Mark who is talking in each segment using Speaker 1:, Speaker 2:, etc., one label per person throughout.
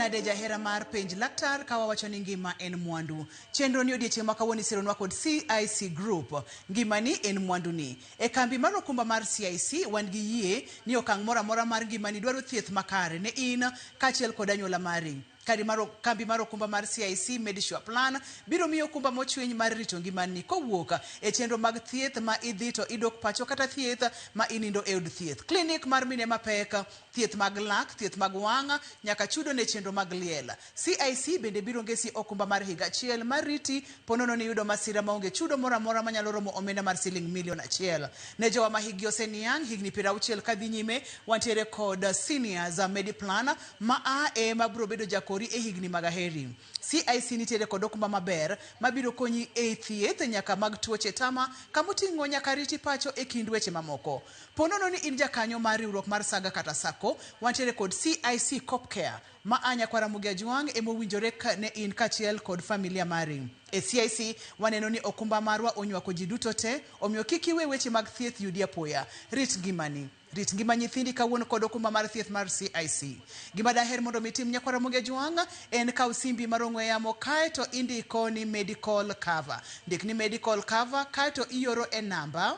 Speaker 1: Nade jahera mar penj laktar ka wawacho ni ngima en mwandu. Chenro ni odiechieng' ma kawuono isironwa kod CIC Group. Ngimani en mwanduni. E kambi mar okumba mar CIC wan gi yie ni okang' moro amora mar ngimani dwaro thieth makare ne in kaachiel kod anyuola mari. Kari mar, kambi mar okumba mar CIC Medisure Plan biro miyi okumba mochwiny mar rito ngimani kowuok e chenro mag thieth ma idhi to idok pacho kata thieth ma inindo e od thieth. Klinik mar mine mapek, thieth mag lak, thieth mag wang' nyaka chudo ne chenro mag liel. CIC bende biro ngesi okumba mar higa achiel mar riti ponono ni iyudo masira maonge chudo moro amora manyalo romo omenda mar siling milion achiel. Ne jowa ma hikgi oseniang' higni 60 kadhi nyime, wantiere kod Seniors Mediplan ma a ema biro bedo jakori e higni mag aheri. CIC nitiere kod okumba maber mabiro konyi e thieth nyaka mag tuoche tama kamoting'o nyaka riti pacho e kind weche mamoko. Ponono ni in jakanyo mar riwruok mar Saga kata Sacco, wantiere kod CIC Copcare ma a nyakwar Ramogi Ajwang' emowinjore ne in kaachiel kod familia mari. E CIC waneno ni okumba marwa onywako ji duto te, omiyo kik iwe weche mag thieth yudi apoya. Rit ngimani. Rit ngima nyithindi kawuono kod okumba mar thieth mar CIC. Gima daher mondo mi itim nyakwar Ramogi Ajwang' en kaw simbi mar ong'we yamo kae to indiko ni medical cover. Ndik ni medical cover kae to ioro e namba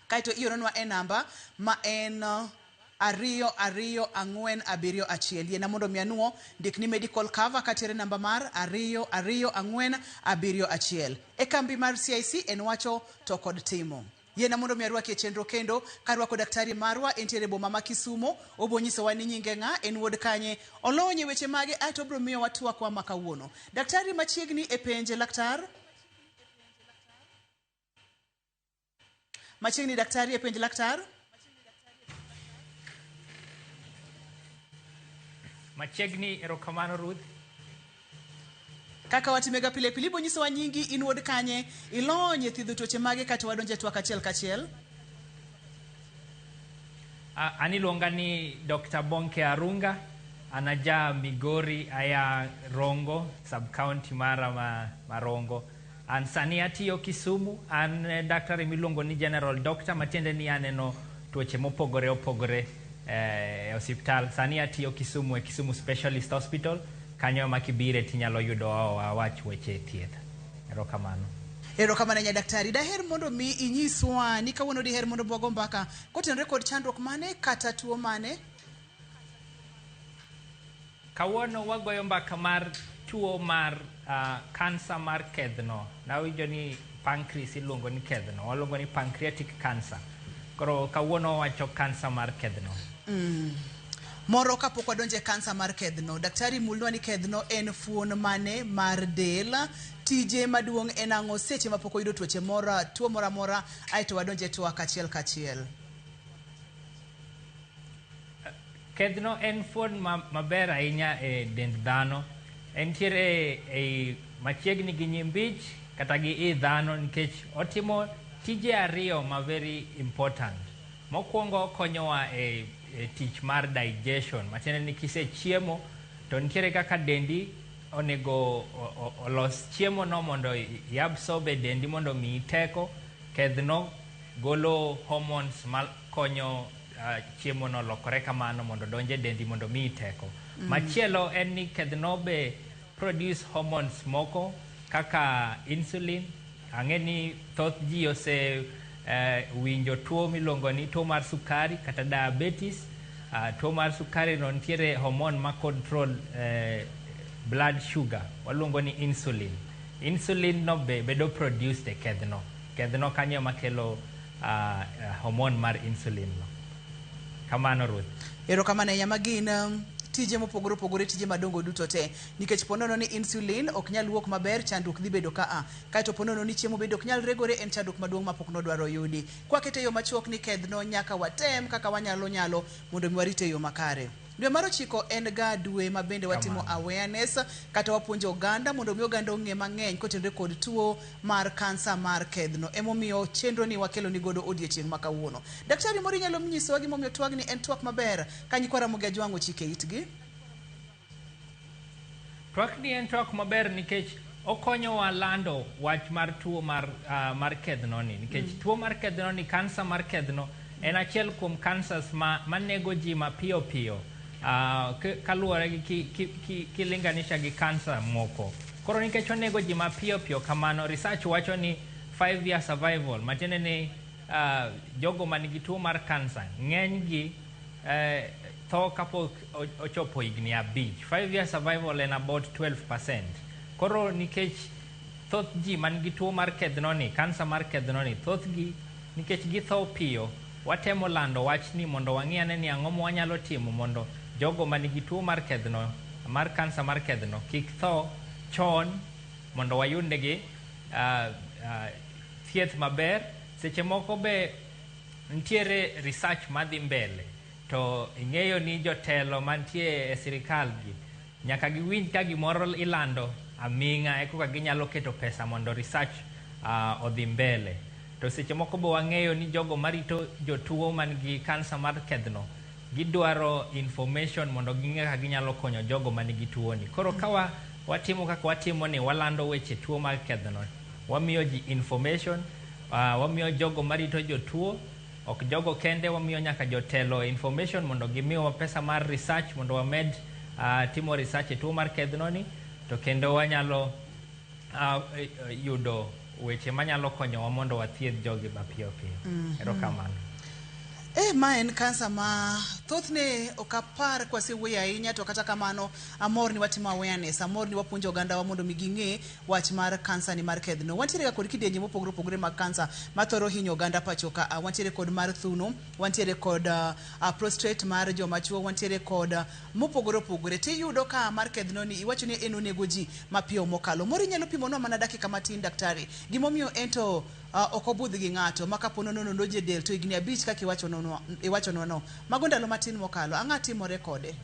Speaker 1: kae to ioronwa e namba ma en 22471. Yiena mondo mi anuo, ndik ni medical cover katiere namba mar 22471. E kambi mar CIC en wacho to kod timo. Yiena mondo mi arwaki e chenro kendo karwako daktari marwa entiere boma ma Kisumo. Obo nyisowa ni nyinge ng'a, en wuod kanye, olony e weche mage aeto obiro miyowa twakwa ma kawuono. Daktari machiegni e penje laktar. Machiegni daktari e penj laktar.
Speaker 2: Machiegni, erokamano Ruth.
Speaker 1: Kaka watimega pile pile, ibo nyisowa nyingi, in wuod kanye, ilony e thiedho tuoche mage kato wadonjo e twak achiel kachiel.
Speaker 2: An iluonga ni Dr. Bonke Arunga, an aja Migori aya Rongo, sub-county mara ma Rongo. An sani atiyo Kisumu, an daktari miluongo ni General Doctor, matiende ni aneno tuoche mopogore opogore e osiptal. Sani atiyo Kisumu e Kisumu Specialist Hospital, kanyo ema kibire tinyalo yudo wawach weche thieth. Erokamano.
Speaker 1: Erokamano ahinya daktari. Daher mondo mi inyiswa ni kawuono diher mondo wago mbaka kotenore kod chandruok mane kata tuo mane?
Speaker 2: Kawuono wagoyo mbaka mar tuo mar kansa mar kedhno. Nawinjo ni pancreas iluongo ni kedhno, waluongo ni pancreatic cancer. Koro kawuono wawacho kansa mar kedhno.
Speaker 1: Moro kapok wadonjo e kansa mar kedhno, daktari mulnwa ni kedhno en fuon mane mar del, tije maduong' en ang'o seche mapok oyudo tuoche mora, tuo moro amora, aeto wadonjo e twak achiel kachiel.
Speaker 2: Kedhno en fuon maber ahinya e dend dhano. Entiere ei machiegni gi nyimbich kata gi i dhano nikech otimo tije ariyo ma very important. Mokwongo okonyowa e tich mar digestion, matiende ni kisechiemo to nitiere kaka dendi onego olos chiemo no mondo i absorb e dendi mondo omiyi teko. Kedhno golo hormones makonyo chiemo no lokore kamano mondo odonj e dendi mondo omiyi teko. Machielo en ni kedhno be produce hormones moko kaka insulin. Ang'e ni thoth ji ose winjo tuo miluongo ni tuo mar sukari kata diabetes. Tuo mar sukari no nitiere hormone ma control blood sugar, waluongo ni insulin. Insulin no be bedo produced e kedhno. Kedhno kanyo ema kelo hormone mar insulin no. Kamano Ruth.
Speaker 1: Erokamano ahinya. Magin tije mopogore opogore, tije madongo duto te. Nikech ponono ni insulin ok nyal wuok maber, chandruok dhi bedo ka a. Kaeto ponono ni chiemo bende ok nyal regore, en chandruok maduong' mapok nodwaro yudi. Kwakete e yo machuok ni kedhno nyaka watem kaka wanyalo nyalo mondo mi warite e yo makare. Dwe mar ochiko en ga dwe ma bende watimo awareness kata wapuonjo oganda mondo mi oganda ong'e mang'eny kotenore kod tuo mar kansa mar kedhno. Emomiyo chenro ni wakelo ni godo odiechieng' ma kawuono. Daktari moro inyalo nyisowa gimomiyo twagni en twak maber ka nyikwa Ramogi Ajwang' ochike itgi?
Speaker 2: Twakni en twak maber nikech okonyowa lando wach mar tuo mar kedhno ni. Nikech tuo mar kedhno ni, kansa mar kedhno, en achiel kuom cancers manego ji mapiyo piyo. Kaluwore gi kilinganisha gi kansa moko. Koro nikech onego ji mapiyo piyo kamano, research wacho ni 5 year survival, matiende ni jogo man gi tuo mar kansa ng'eny gi tho kapok ochopo higni 5. 5 year survival en about 12%. Koro nikech thoth ji man gi tuo mar kedhno ni, kansa mar kedhno ni, thoth gi nikech githo piyo, watemo lando wach ni mondo wang'i ane ni ang'o ma wanyalo timo mondo jogo man gi tuo mar kedhno, mar kansa mar kedhno kik tho chon, mondo wayudnegi thieth maber. Seche moko be nitiere research madhi mbele, to ing'eyo ni jotelo mantie e sirikal gi nyaka giwinj ka gimoro ilando aming'a eka ginyalo keto pesa mondo research odhi mbele. To seche moko be wang'eyo ni jogo marito jotuo man gi kansa mar kedhno gidwaro information mondo ging'e kaka ginyalo konyo jogo man gi tuo ni. Koro ka watimo kaka watimo ni, walando weche tuo mar kedhno, wamiyo ji information, wamiyo jogo marito jotuo, ok jogo kende, wamiyo nyaka jotelo information mondo gimiwa pesa mar research mondo wamed timo research e tuo mar kedhno ni, to kendo wanyalo yudo weche manyalo konyowa mondo wathiedh jogi mapiyo piyo. Erokamano.
Speaker 1: Ma en kansa ma thothne ok apar kwasewuoyo ahinya, to kata kamano amor ni watimo awareness, amor ni wapuonjo ogandawa mondo mi ging'e wach mar kansa ni mar kedhno. Wantiere ga kod kidienje mopogore opogore mag kansa mathoro hinyo oganda pacho ka. Wantiere kod mar thuno, wantiere kod prostate mar joma chuo, wantiere kod mopogore opogore. Tiyudo ka mar kedhno ni iwacho ni en onego ji mapiyo mokalo. Moro inyalo pimonwa mana dakika matin, daktari, gimomiyo ento ok obudh gi ng'ato ma kapo nono nodonjo e del to higni 5 kaka iwachonwa no, mago ndalo matin mokalo, ang'o timore kode?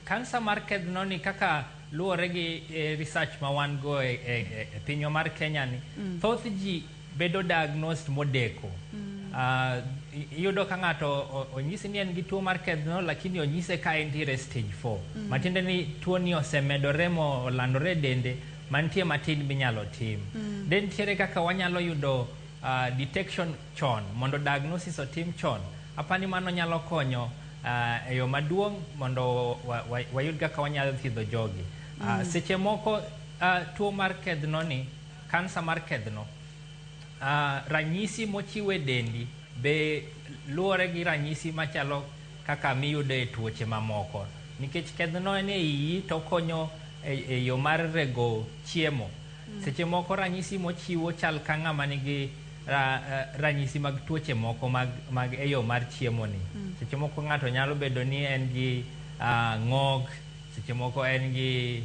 Speaker 2: Kansa mar kedhno ni kaka luwore gi research ma wan go e pinywa mar Kenya ni, thoth ji bedo diagnosed modeko. Iyudo ka ng'ato onyisi ni en gi tuo mar kedhno, lakini onyise ka entiere stage 4. Matiende ni tuo ni osemedore molandore e dende, mantie matin minyalo tim. De nitiere kaka wanyalo yudo detection chon mondo diagnosis otim chon. Apani mano nyalo konyo e yo maduong' mondo wayud kaka wanyalo thiedho jogi. Seche moko tuo mar kedhno ni, kansa mar kedhno, ranyisi mochiwo e dendi be luwore gi ranyisi machalo kaka miyudo e tuoche mamoko. Nikech kedhno en e iyi to okonyo e yo mar rego chiemo. Seche moko ranyisi mochiwo chal ka ng'ama nigi ranyisi mag tuoche moko mag e yo mar chiemo ni. Seche moko ng'ato nyalo bedo ni en gi ng'ok, seche moko en gi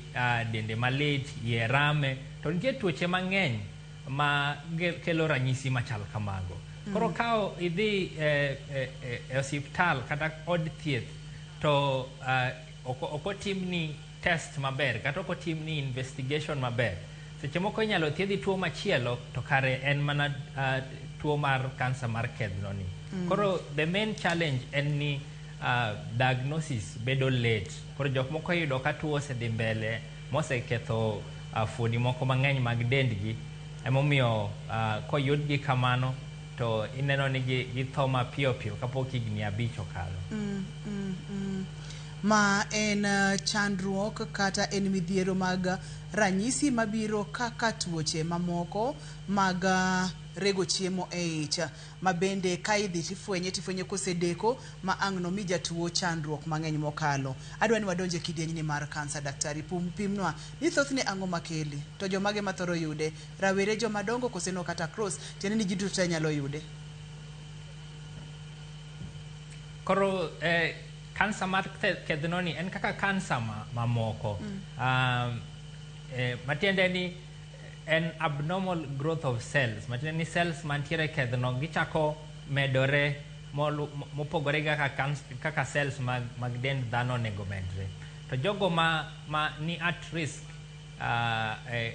Speaker 2: dende malit, iye rame, to nitie tuoche mang'eny ma kelo ranyisi machal kamago. Koro ka idhi e osiptal kata od thieth to ok otimni test maber kata ok otimni investigation maber, seche moko inyalo thiedhi tuo machielo to kare en mana tuo mar kansa mar kedhno ni. Koro the main challenge en ni diagnosis bedo late. Koro jok moko yudo ka tuo osedhi mbele moseketho fuoni moko mang'eny mag dendgi, emomiyo koyudgi kamano to ineno ni githo mapiyo piyo kapok higni 5 okalo.
Speaker 1: Ma en chandruok kata en midhiero mag ranyisi mabiro kaka tuoche mamoko mag rego chiemo e ich, ma bende ka idhi tifwenye tifwenye kosedeko ma ang' nomi jatuo chandruok mang'eny mokalo. Adwa ni wadonje kidienyni mar kansa, daktari, pimnwa ni thothne ang'o makele to jomage mathoro yude, rawere, joma dongo kose no kata cross, tiende ni ji duto te nyalo yude?
Speaker 2: Koro kansa mar kedhno ni en kaka kansa mamoko. Matiende ni en abnormal growth of cells, matiende ni cells mantiere e kedhno gichako medore mopogore gi kaka cells mag dend dhano onego medre. To jogo ma ni at risk e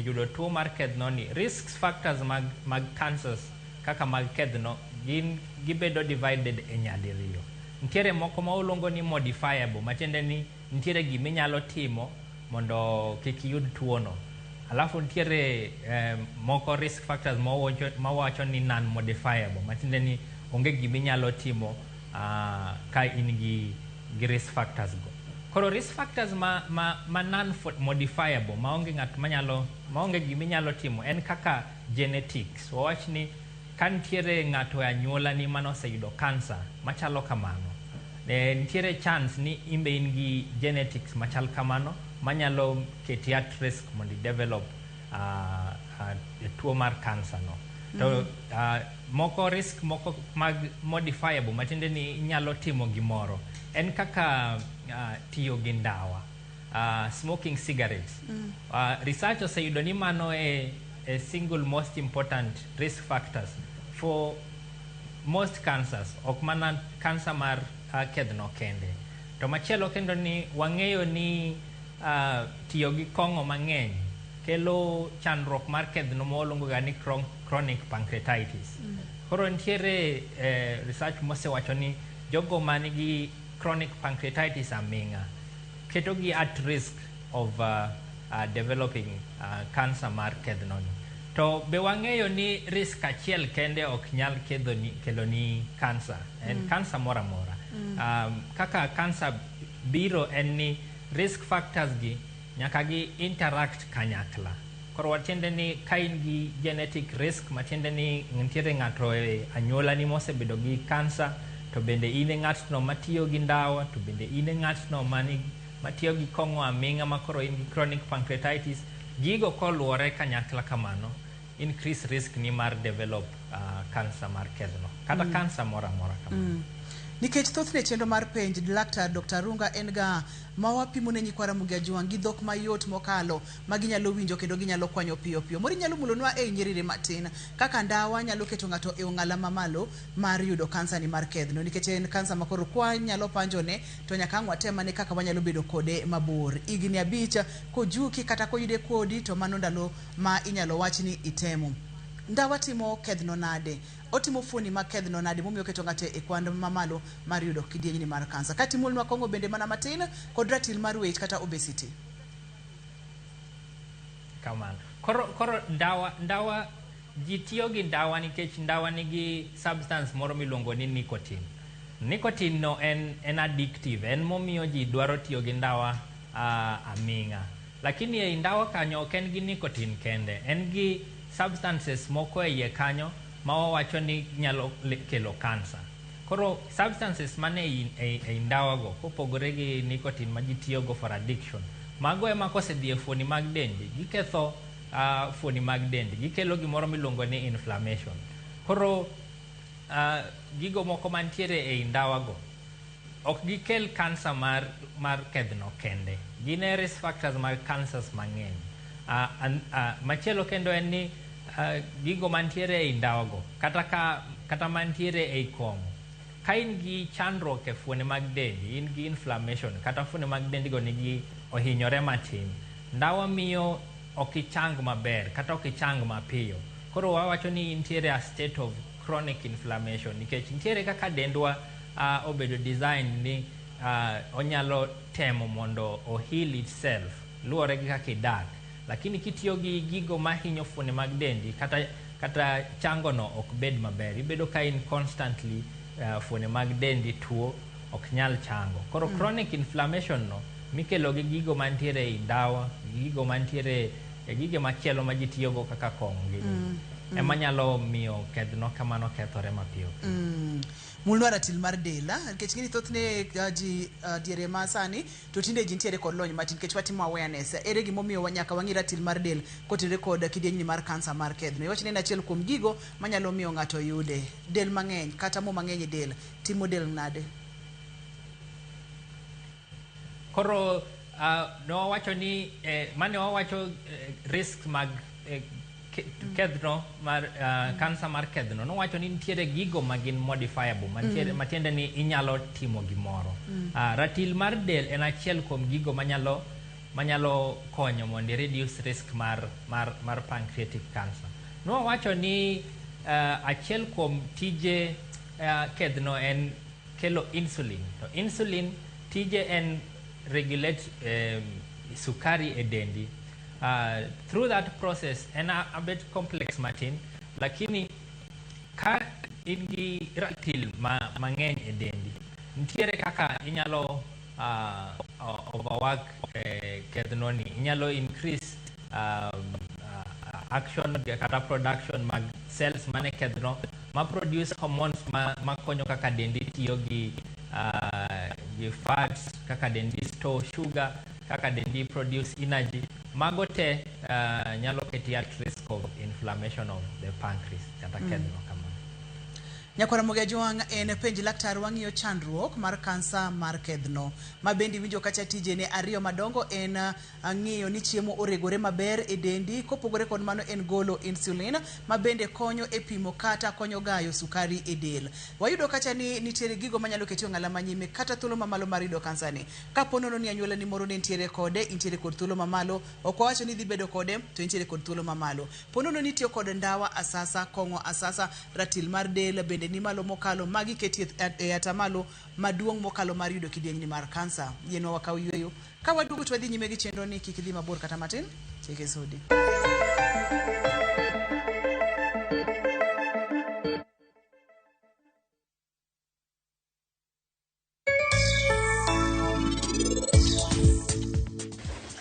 Speaker 2: yudo tuo mar kedhno ni, risk factors mag cancers kaka mag kedhno gin gibedo divided e nyadiriyo. Nitiere moko ma oluongo ni modifiable, matiende ni nitiere giminyalo timo mondo kik iyud tuono. Alafu nitiere moko risk factors mawacho ni non modifiable, matiende ni onge giminyalo timo ka in gi risk factors go. Koro risk factors ma non modifiable, maonge ng'at manyalo, maonge giminyalo timo, en kaka genetics. Wawach ni ka nitiere ng'ato e anyuolani manoseyudo kansa machalo kamano, nitiere chance ni imbe in gi genetics machal kamano manyalo keti at risk mondo i develop tuo mar kansa no. To moko risk moko mag modifiable, matiende ni inyalo timo gimoro, en kaka tiyo gi ndawa, smoking cigarettes. Research oseyudo ni mano e single most important risk factors for most cancers, ok mana kansa mar kedhno kende. To machielo kendo ni wang'eyo ni tiyo gi kong'o mang'eny kelo chandruok mar kedhno ma waluongo ga ni chronic pancreatitis. Koro nitiere research mosewacho ni jogo manigi chronic pancreatitis aming'a ketogi at risk of developing cancer mar kedhno ni. To be wang'eyo ni risk achiel kende ok nyal keloni cancer, en cancer moro amora. Kaka cancer biro en ni risk factors gi nyaka gi interact kanyakla. Koro watiende ni ka in gi genetic risk, matiende ni nitiere ng'ato e anyuolani mosebedo gi cancer, to bende in e ng'atno matiyo gi ndawa, to bende in e ng'atno matiyo gi kong'o aming'a ma koro in gi chronic pancreatitis, gigo koluwore kanyakla kamano, increase risk ni mar develop cancer mar kedhno, kata cancer moro amora kamano.
Speaker 1: Nikech thothne chenro mar penj laktar Dr. Arunga en ga ma wapimo ne nyikwa Ramogi Ajwang' gi dhok mayot mokalo ma ginyalo winjo kendo ginyalo kwanyo piyo piyo. Moro inyalo mulonwa e nyiriri matin kaka ndawa nyalo keto ng'ato e ong'ala mamalo mar yudo kansa ni mar kedhno, nikech en kansa ma koro kwa nyalo panjone to nyaka ang' watem ane kaka wanyalo bedo kode mabor. Higni 5 kojuki kata koyude kodi to mano ndalo ma inyalo wach ni itemo. Ndawa timo kedhno nade? Otimo fuoni mag kedhno nade momiyo oketo ng'ato e kwan mamalo mar yudo kidieny mar kansa? Kata imulnwa kong'o bende mana matin kod ratil mar wech kata obesity.
Speaker 2: Kamano. Koro ndawa ji tiyo gi ndawa nikech ndawa nigi substance moro miluongo ni nicotine. Nicotine no en addictive, en momiyo ji dwaro tiyo gi ndawa aming'a. Lakini ei ndawa kanyo ok en gi nicotine kende, en gi substances moko e iye kanyo ma wawacho ni nyalo kelo kansa. Koro substances mane ei ndawa go kopogore gi nicotine ma ji tiyogo for addiction, mago ema kosedhi e fuoni mag dendi, giketho fuoni mag dendi, gikelo gimoro miluongo ni inflammation. Koro gigo moko mantiere ei ndawa go ok gikel kansa mar kedhno kende, gin e risk factors mag cancers mang'eny. Machielo kendo en ni gigo mantiere ei ndawa go kata mantiere ei kong'o, ka in gi chandruok e fuoni mag dendi, in gi inflammation kata fuoni mag dendi go nigi ohinyore matin, ndawa miyo ok ichang maber kata ok ichang mapiyo. Koro wawacho ni nitiere a state of chronic inflammation nikech nitiere kaka dendwa obedo design ni onyalo temo mondo o heal itself luwore gi kaka idak, lakini kitiyo gi gigo mahinyo fuoni mag dendi kata chango no ok bed maber, ibedo ka in constantly fuoni mag dendi tuo ok nyal chango. Koro chronic inflammation no mikelo gi gigo mantiere ei ndawa, gigo mantiere e gige machielo ma ji tiyogo kaka kong'o gini, ema nyalo miyo kedhno kamano kethore mapiyo piyo.
Speaker 1: Mulnwa ratil mar del, nikech ng'eni thothne ji diere ma sani to tinde ji nitiere kod lony matin nikech watimo awareness. Ere gimomiyo nyaka wang'i ratil mar del kotenore kod kidieny mar kansa mar kedhno? Iwacho ni en achiel kuom gigo manyalo miyo ng'ato yude. Del mang'eny kata mo mang'eny e del timo del nade?
Speaker 2: Koro nowacho ni mane wawacho risk mag kedhno mar kansa mar kedhno, nowacho ni nitiere gigo ma gin modifiable, mantiere, matiende ni inyalo timo gimoro. Ratil mar del en achiel kuom gigo manyalo konyo mondo i reduce risk mar pancreatic cancer. Nowacho ni achiel kuom tije kedhno en kelo insulin. To insulin tije en regulate sukari e dendi. Through that process en a bit complex matin, lakini ka in gi ratil mang'eny e dendi, nitiere kaka inyalo overwork kedhno ni. Inyalo increase action kata production mag cells mane kedhno ma produce hormones makonyo kaka dendi tiyo gi fats, kaka dendi store sugar, kaka dendi produce energy. Mago te nyalo keti at risk of inflammation of the pancreas kata kedhno kamano.
Speaker 1: Nyakwara Mogi Ajwang' en penj laktar wang'iyo chandruok mar kansa mar kedhno. Ma bende iwinjo kacha tijene ariyo madongo en ng'iyo ni chiemo oregore maber e dendi, kopogore kod mano en golo insulin ma bende konyo e pimo kata konyo gayo sukari e del. Wayudo kacha ni nitiere gigo manyalo keti ong'ala manyime kata thuolo mamalo mar yudo kansa ni. Kapo nono ni anyuola ni moro ne nitiere kode, intiere kod thuolo mamalo, ok wawacho ni idhi bedo kode, to intiere kod thuolo mamalo. Po nono ni itiyo kod ndawa asasa, kong'o asasa, ratil mar del bende ni malo mokalo, magi keti e atamalo maduong' mokalo mar yudo kidieny mar kansa. Yienwa wakaw yweyo. Ka waduogo to wadhi nyime gi chenro ni kik idhi mabor kata matin. Chike sodi.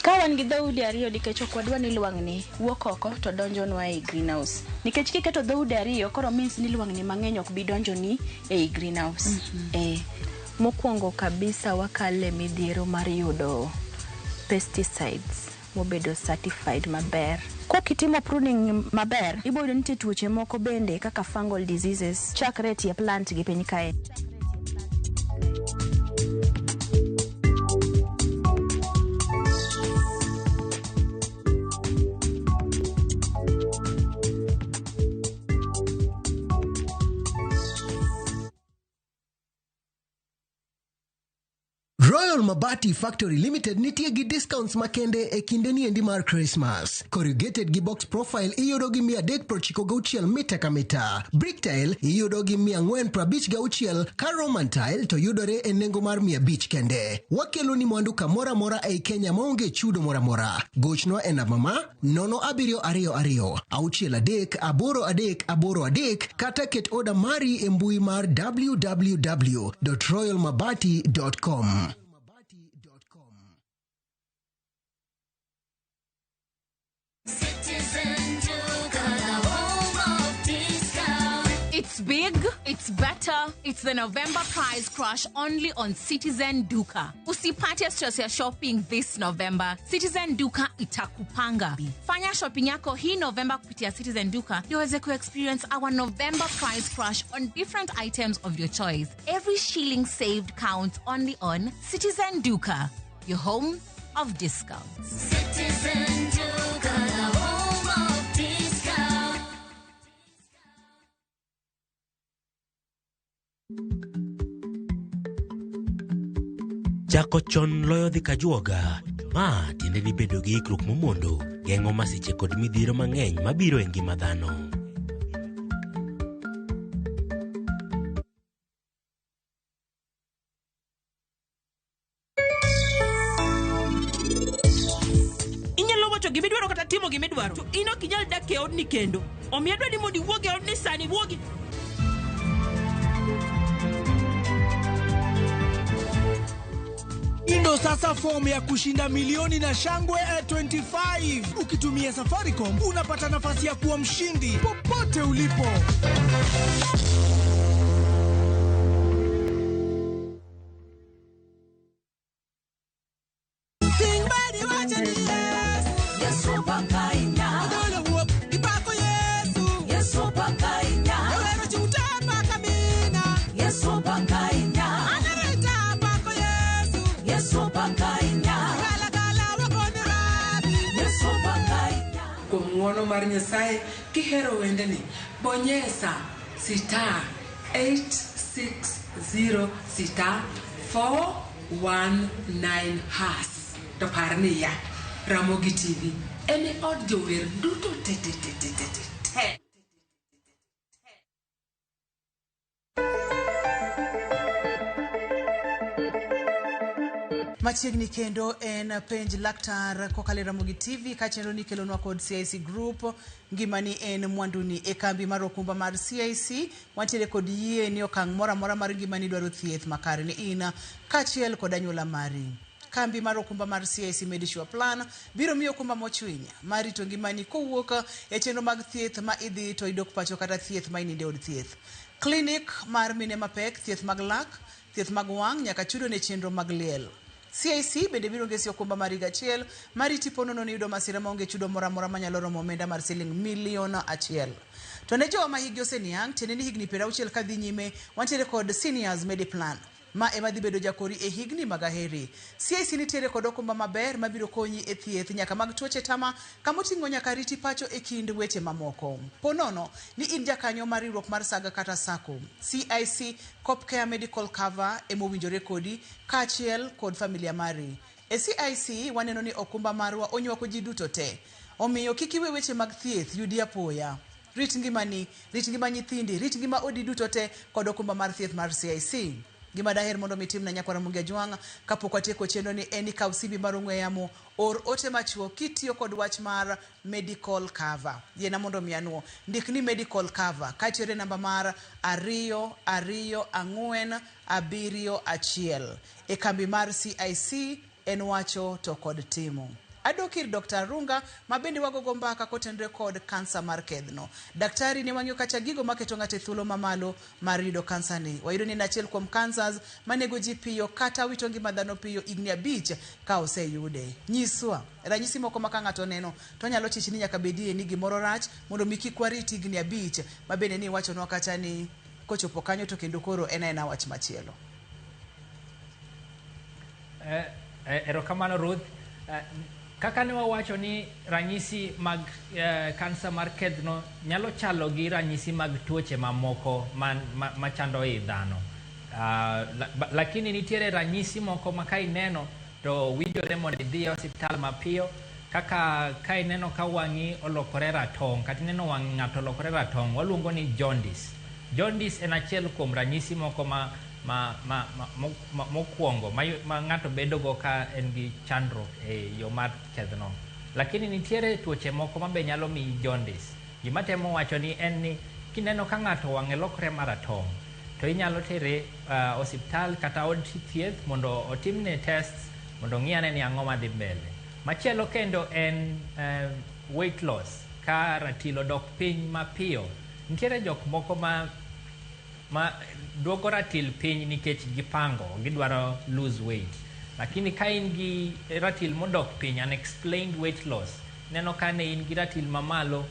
Speaker 3: Ka wan gi dhoudi ariyo nikech ok wadwa ni lwang'ni wuok oko to donjonwa ei greenhouse. Nikech kiketo dhoudi ariyo koro means ni lwang'ni mang'eny ok bi donjoni ei greenhouse. Mokwongo kabisa wakale midhiero mar yudo pesticides mobedo certified maber. Kokitimo pruning maber, ibo yudo nitie tuoche moko bende kaka fungal diseases chakre e tie plant gi piny kae.
Speaker 4: Royal Mabati Factory Limited nitie gi discounts makende e kinde ni endi mar Christmas. Corrugated gi box profile iyudo gi 396 mita ka mita. Brick tile iyudo gi 456 ka Roman tile to yudore e nengo mar 500 kende. Wakelo ni mwandu kamoro amora ei Kenya maonge chudo moro amora. Gochnwa e namba ma 0722 63 83 83 kata ket oda mari e mbui mar www.royalmabati.com.
Speaker 5: It's big, it's better, it's the November price crash only on Citizen Duka. Usipate stress ya shopping this November. Citizen Duka itakupanga. Fanya shopping yako hii November kupitia Citizen Duka ndio uweze ku-experience our November price crash on different items of your choice. Every shilling saved counts only on Citizen Duka, your home of discounts.
Speaker 6: Citizen Duka, the home of discount.
Speaker 7: Chako chon loyo dhi kajuoga. Ma tiende ni bedo gi ikruok momondo geng'o masiche kod midhiero mang'eny mabiro e ngima dhano.
Speaker 8: Inyalo wacho gimidwaro kata timo gimidwaro, to in ok inyal dak e odni kendo. Omiyo adwa ni mondo iwuog e odni sani, wuogi.
Speaker 9: Ndo sasa fomu ya kushinda milioni na shangwe 25. Ukitumia Safaricom unapata nafasi ya kuwa mshindi popote ulipo.
Speaker 10: Kuom ng'uono mar Nyasaye kihero wendeni, bonyesa star 860 star 419 hash. To par niya, Ramogi TV en e od jower duto te te te te te te.
Speaker 1: Machiegni kendo en penj laktar kokalo e Ramogi TV ka chenro ni kelonwa kod CIC Group. Ngimani en mwanduni. E kambi mar okumba mar CIC wantiere kod yie ni okang' moro amora mar ngimani dwaro thieth makare ne in kaachiel kod anyuola mari. Kambi mar okumba mar CIC Medisure Plan biro miyo okumba mochwiny mar rito ngimani kowuok e chenro mag thieth ma idhi to idok pacho kata thieth ma ininde od thieth. Klinik mar mine mapek, thieth mag lak, thieth mag wang' nyaka chudo ne chenro mag liel. CIC bende biro ngesi okumba mar higa achiel mariti ponono ni yudo masira maonge chudo moro amora manyalo romo omenda mar siling milion 1. To ne jowa ma hikgi oseniang', tiende ni higni 60 kadhi nyime, wantiere kod Seniors Mediplan ma ema dhi bedo jakori e higni mag aheri. CIC nitiere kod okumba maber mabiro konyi e thieth nyaka mag tuoche tama kamoting'o nyaka riti pacho e kind weche mamoko. Ponono ni in jakanyo mar riwruok mar Saga kata Sacco, CIC Copcare Medical Cover emowinjore kodi kaachiel kod familia mari. E CIC waneno ni okumba marwa onywako ji duto te. Omiyo kik iwe weche mag thieth yudi apoya. Rit ngimani, rit ngima nyithindi, rit ngima odi duto te kod okumba mar thieth mar CIC. Gima daher mondo mitimna nyakwar Ramogi Ajwang' kapok watieko chenro ni en ikaw simbi mar ong'we yamo, or ote machuok kitiyo kod wach mar medical cover. Yiena mondo mi anuo. Ndik ni medical cover kaeto iore namba mar 2 2 4 7 1. E kambi mar CIC en wacho to kod timo. Adok ir Dr. Arunga ma bende wagogo mbaka kotenore kod kansa mar kedhno. Daktari ne wang'iyo kacha gigo maketo ng'ato e thuolo mamalo mar yudo kansa ni. Wayudo ni en achiel kuom cancers manego ji piyo kata wito ngima dhano piyo higni 5 ka oseyude. Nyiswa ranyisi moko ma ka ng'ato oneno to onyalo chich ni nyaka bedie ni gimoro rach mondo mi kik warit higni 5 ma bende ni iwachonwa kacha ni kochopo kanyo to kendo koro en aena wach machielo.
Speaker 2: Erokamano Ruth. Kaka ne wawacho ni ranyisi mag kansa mar kedhno nyalo chalo gi ranyisi mag tuoche mamoko machando i dhano. Lakini nitiere ranyisi moko ma ka ineno to winjore mondo idhi e osiptal mapiyo, kaka ka ineno ka wang'i olokore ratong' kata ineno wang' ng'ato olokore ratong', waluongo ni jaundice. Jaundice en achiel kuom ranyisi moko mokwongo ma ng'ato bedogo ka en gi chandruok e yo mar kedhno. Lakini nitiere tuoche moko ma be nyalo miyi jaundice. Gima temo wacho ni en ni kineno ka ng'ato wang'e lokore maratong', to inyalo tere osiptal kata od thieth mondo otimne tests mondo ong'i ane ni ang'o madhi mbele. Machielo kendo en weight loss, ka ratil odok piny mapiyo. Nitiere jok moko ma duoko ratil piny nikech gipango, gidwaro lose weight. Lakini ka in gi ratil modok piny, unexplained weight loss, neno ka ne in gi ratil mamalo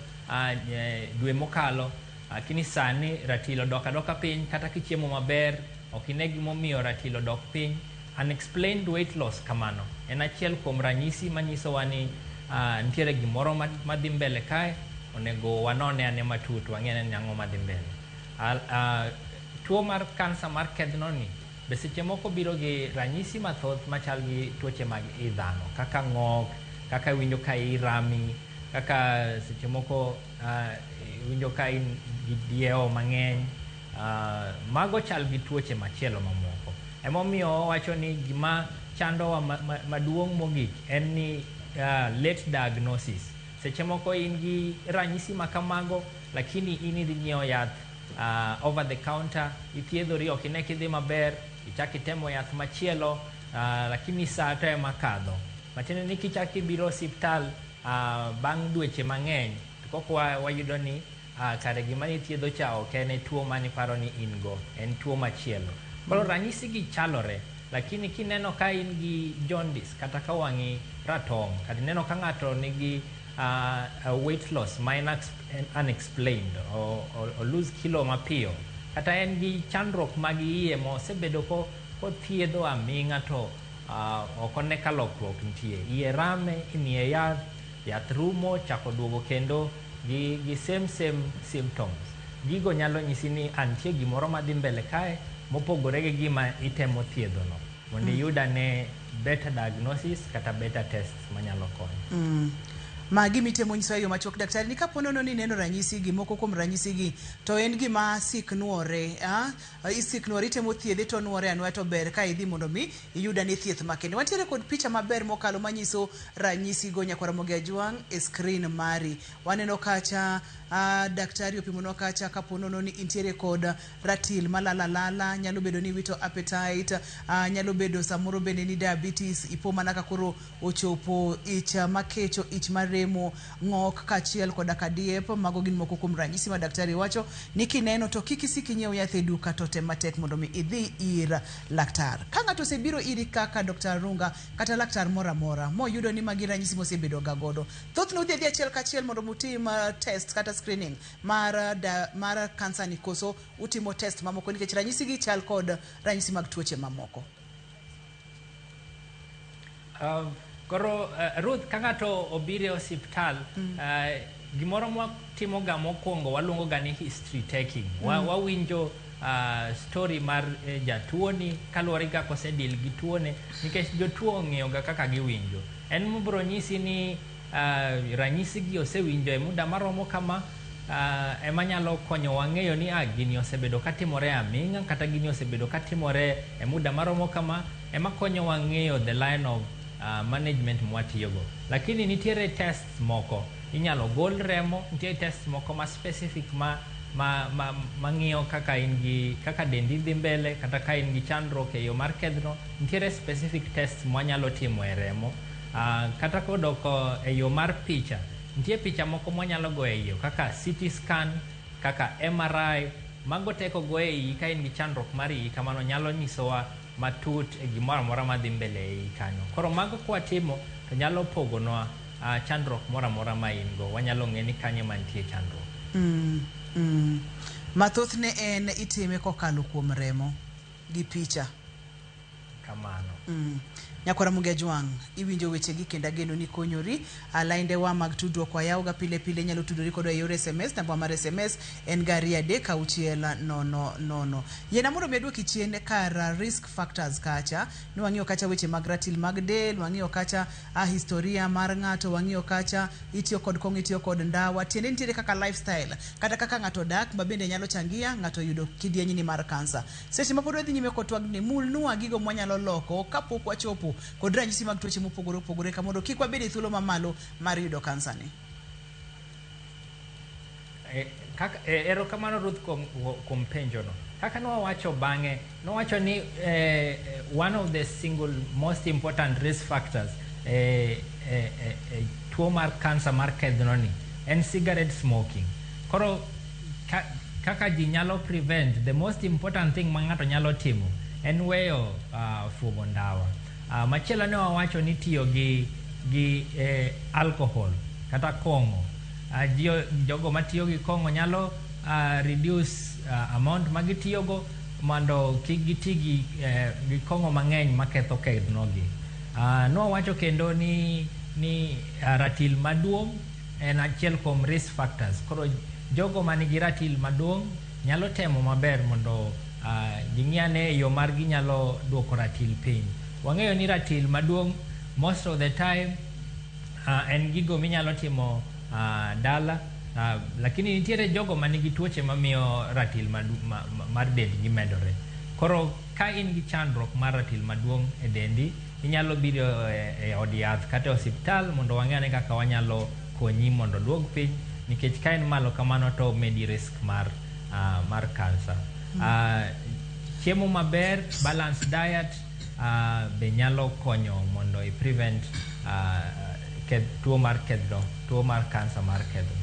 Speaker 2: dwe mokalo, lakini sani ratil odok adoka piny, kata kichiemo maber, ok ine gimomiyo ratil odok piny. Unexplained weight loss kamano en achiel kuom ranyisi manyisowa ni nitiere gimoro madhi mbele kae, onego wanone ane matut, wang'e ane ni ang'o madhi mbele. Tuo mar kansa mar kedhno ni be seche moko biro gi ranyisi mathoth machal gi tuoche mag i dhano, kaka ng'ok, kaka winjo ka iyi rami, kaka seche moko winjo ka in gi diewo mang'eny. Mago chal gi tuoche machielo mamoko. Emomiyo wawacho ni gima chandowa maduong' mogik en ni late diagnosis. Seche moko in gi ranyisi ma kamago, lakini in idhi nyiewo yath over the counter, ithiedhori, ok ine kidhi maber, ichak itemo yath machielo, lakini saa to ema kadho. Matiende ni kichak ibiro osiptal bang' dweche mang'eny, to kok wayudo ni kare gima nithiedho cha ok en tuo maniparo ni in go, en tuo machielo. Koro ranyisi gi chalore, lakini kineno ka in gi jaundice kata ka wang'i ratong', kata ineno ka ng'ato nigi weight loss ma en unexplained, o lose kilo mapiyo, kata en gi chandruok mag iye mosebedo kothiedho aming'a to ok one ka lokruok nitie. Iye rame, imiye yath, yath rumo, chako duogo kendo gi same symptoms. Gigo nyalo nyisi ni antie gimoro madhi mbele kae mopogore gi gima itemo thiedhono, mondo iyud ane better diagnosis kata better tests manyalo konyo.
Speaker 1: Magi mitemo nyisowa e yo machuok daktari ni kapo nono ni ineno ranyisi gi moko kuom ranyisi gi to en gima sik nuore, isik nuore itemo thiedhe to nuore anuoya to ber ka idhi mondo mi iyud ane thieth makende. Wantiere kod picha maber mokalo manyiso ranyisi go nyakwar Ramogi Ajwang' e screen mari. Waneno kacha daktari opimonwa kacha kapo nono ni intiere kod ratil malala lala, nyalo bedo ni iwito appetite, nyalo bedo samoro bende ni diabetes ipo mana ka koro ochopo ich makecho, ich maremo, ng'ok kaachiel koda kadiep. Mago gin moko kuom ranyisi ma daktari wacho ni kineno to kik isik inyiew yath e duka to tem matek mondo mi idhi ir laktar. Ka ng'ato osebiro iri kaka Dr. Arunga kata laktar moro amora moyudo ni magi ranyisi mosebedo ga godo, thothne udhi adhi achiel kachiel mondo mutim test kata screening mar kansa ni koso utimo test mamoko nikech ranyisi gi chal kod ranyisi mag tuoche mamoko?
Speaker 2: Koro Ruth, ka ng'ato obiro e osiptal, gimoro mwatimo ga mokwongo waluongo ga ni history taking. Wawinjo story mar jatuoni kaluwore gi kaka osedeal gi tuone, nikech jotuo ong'eyo ga kaka giwinjo. En mobro nyisi ni ranyisi gi osewinjo e muda maromo kama, ema nyalo konyowa ng'eyo ni gini osebedo katimore aming'a kata gini osebedo katimore e muda maromo kama, ema konyowa ng'eyo the line of management mwatiyogo. Lakini nitiere tests moko, inyalo gol remo, nitie tests moko ma specific ma mang'iyo kaka in gi kaka dendi dhi mbele kata ka in gi chandruok e yo mar kedhno, nitiere specific tests mwanyalo timo e remo. Kata kodok e yo mar picha, nitie picha moko mwanyalo goyo e iyo kaka CT scan, kaka MRI, mago te kogo e iyi ka in gi chandruok mar iyi kamano nyalo nyisowa matut e gimoro amora madhi mbele e iyi kanyo. Koro mago kwatimo to nyalo pogonwa chandruok moro amora ma in go. Wanyalo ng'e ni kanye mantie chandruok.
Speaker 1: Mathothne en itime kokalo kuom remo gi picha.
Speaker 2: Kamano.
Speaker 1: Nyakwar Ramogi Ajwang', iwinjo wechegi kendo ageno ni konyori. Laindewa mag tudruok wayawo ga pile pile, inyalo tudori kodwa e yor SMS. Namba mar SMS en ga 23600. Yiena mondo mi aduoki chien kar risk factors kacha. Ne wang'iyo kacha weche mag ratil mag del, wang'iyo kacha historia mar ng'ato, wang'iyo kacha itiyo kod kong'o, itiyo kod ndawa. Tiende nitiere kaka lifestyle, kata kaka ng'ato dak ma bende nyalo changia ng'ato yudo kidieny ni mar kansa. Seche ma pod wadhi nyime kod twagni, mulnwa gigo mwanyalo loko kapok wachopo kod ranyisi mag tuoche mopogore opogore ka mondo kik wabed e thuolo mamalo mar yudo kansa ni.
Speaker 2: Erokamano Ruth kuom penjono. Kaka nwawacho bang'e, nowacho ni one of the single most important risk factors tuo mar kansa mar kedhno ni en cigarette smoking. Koro kaka ji nyalo prevent, the most important thing ma ng'ato nyalo timo en weyo fuogo ndawa. Machielo ne wawacho ni tiyo gi alcohol kata kong'o. Jogo matiyo gi kong'o nyalo reduce amount ma gitiyogo mondo kik giti gi kong'o mang'eny maketho kedhno gi. Nwawacho kendo ni ratil maduong' en achiel kuom risk factors. Koro jogo manigi ratil maduong' nyalo temo maber mondo ging'i ane yo mar ginyalo duoko ratil piny. Wang'eyo ni ratil maduong' most of the time en gigo minyalo timo dala, lakini nitiere jogo manigi tuoche mamiyo ratil mar dendgi medore. Koro ka in gi chandruok mar ratil maduong' e dendi, inyalo biro e od yath kata e osiptal mondo wang'e ane kaka wanyalo konyi mondo oduog piny, nikech ka en malo kamano to medi risk mar kansa. Chiemo maber, balanced diet, be nyalo konyo mondo i prevent tuo mar kedhno, tuo mar kansa mar kedhno.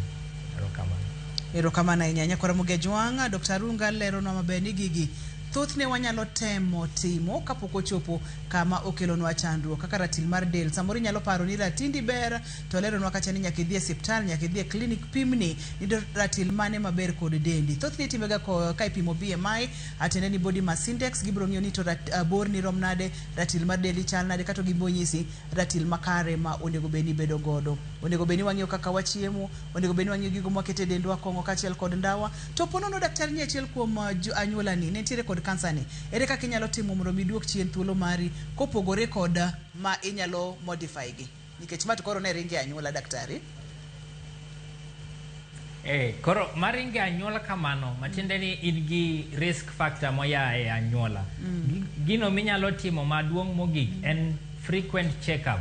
Speaker 2: Erokamano.
Speaker 1: Erokamano ahinya nyakwar Ramogi Ajwang'. Dr. Arunga leronwa maber ni gigi thothne wanyalo temo timo kapok ochopo kama okelonwa chandruok kaka ratil mar del. Samoro inyalo paro ni ratindi ber to leronwa kacha ni nyaka idhi e osiptal, nyaka idhi e klinik pimni ni to ratil mane maber kod dendi. Thothne itimega ka ipimo BMI, atiende ni body mass index, gibiro ng'iyo ni to borni rom nade, ratil mar dendi chal nade, kata gibiro nyisi ratil makare ma onego bed ni ibedo godo. Onego bed ni wang'iyo kaka wachiemo, onego bed ni wang'iyo gigo mwakete e dendwa, kong'o kaachiel kod ndawa. To po nono daktari ni achiel kuom anyuolani ne nitiere kod kansa ni, ere kaka inyalo timo mondo mi iduok chien thuolo mari kopogore kod ma inyalo modify gi? Nikech ma to koro ne ringe anyuola daktari.
Speaker 2: Koro maringe anyuola kamano, matiende ni in gi risk factor moya e anyuola. Gino minyalo timo maduong' mogik en frequent check-up.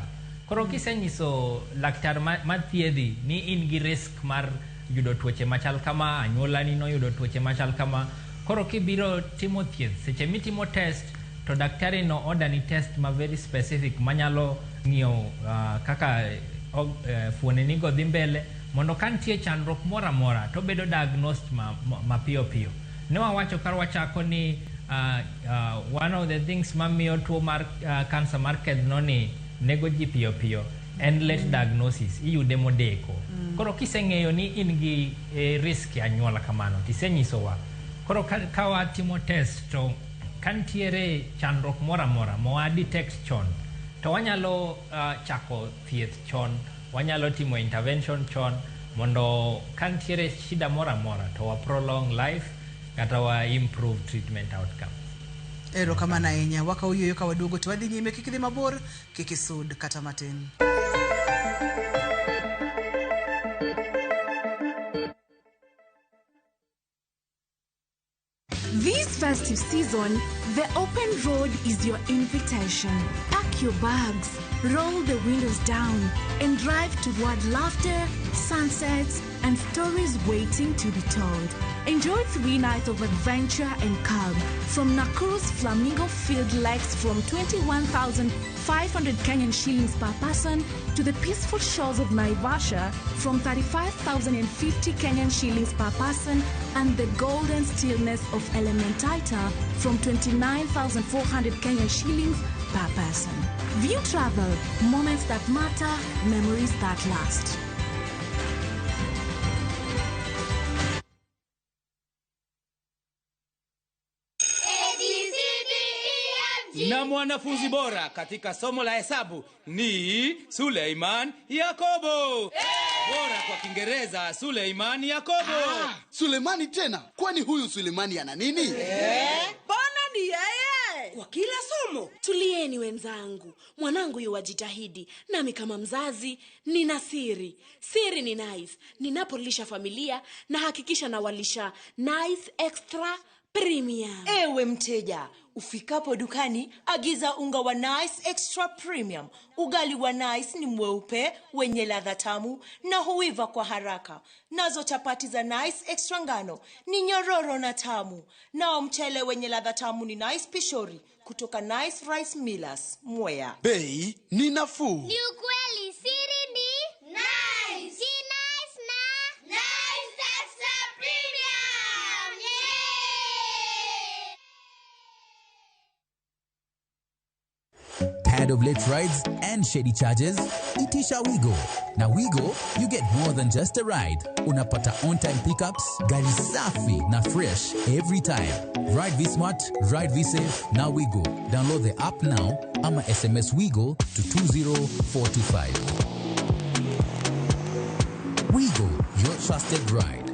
Speaker 2: Koro kisenyiso laktar mathiedhi ni in gi risk mar yudo tuoche machal kama, anyuolani noyudo tuoche machal kama, koro kibiro timo thieth, seche mitimo test, to daktari no order ni test ma very specific manyalo ng'iyo kaka fuonini go dhi mbele, mondo ka nitie chandruok moro amora to bedo diagnosed mapiyo piyo. Ne wawacho kar wachako ni one of the things mamiyo tuo mar kansa mar kedhno ni nego ji piyo piyo en late diagnosis, iyude modeko. Koro kiseng'eyo ni in gi risk e anyuola kamano, tisenyisowa. Koro ka watimo test to ka nitiere chandruok moro amora ma wa detect chon, to wanyalo chako thieth chon, wanyalo timo intervention chon, mondo ka nitiere shida moro amora to wa prolong life kata wa improve treatment outcome.
Speaker 1: Erokamano ahinya. Wakawo yueyo ka waduogo to wadhi nyime. Kik idhi mabor, kik isud kata matin.
Speaker 11: This festive season, the open road is your invitation. Pack your bags, roll the windows down, and drive toward laughter, sunsets, and stories waiting to be told. Enjoy 3 nights of adventure and calm from Nakuru's Flamingo Field Lakes from 21,500 Kenyan shillings per person to the peaceful shores of Naivasha from 35,050 Kenyan shillings per person and the golden stillness of Elementaita from 29,400 Kenyan shillings per person. View Travel, moments that matter, memories that last.
Speaker 12: Na mwanafunzi bora katika somo la hesabu ni Suleiman Yakobo. Bora kwa Kiingereza Suleiman Yakobo.
Speaker 13: Sulemani tena? Kwani huyu Sulemani ana nini?
Speaker 14: Mbona ni yeye? Kwa kila somo.
Speaker 15: Tulieni wenzangu. Mwanangu yuwajitahidi. Nami kama mzazi nina siri. Siri ni Nice. Ninapolisha familia na hakikisha nawalisha Nice Extra Premium.
Speaker 16: Ewe mteja, ufikapo dukani, agiza unga wa Nice Extra Premium. Ugali wa Nice ni mweupe, wenye ladha tamu na huiva kwa haraka. Nazo chapati za Nice Extra ngano ni nyororo na tamu. Nao mchele wenye ladha tamu ni Nice Pishori kutoka Nice Rice Millers, Mwea.
Speaker 13: Bei ni nafuu.
Speaker 6: Ni ukweli, siri ni Nice. Si Nice na Nice Extra Premium. Yeah!
Speaker 17: Tired of late rides and shady charges? Itisha Wigo. Na Wigo, you get more than just a ride. Unapata on-time pickups, gari safi na fresh every time. Ride V-Smart, ride V-Safe, na Wigo. Download the app now ama SMS Wigo to 20425. Wigo, your trusted ride.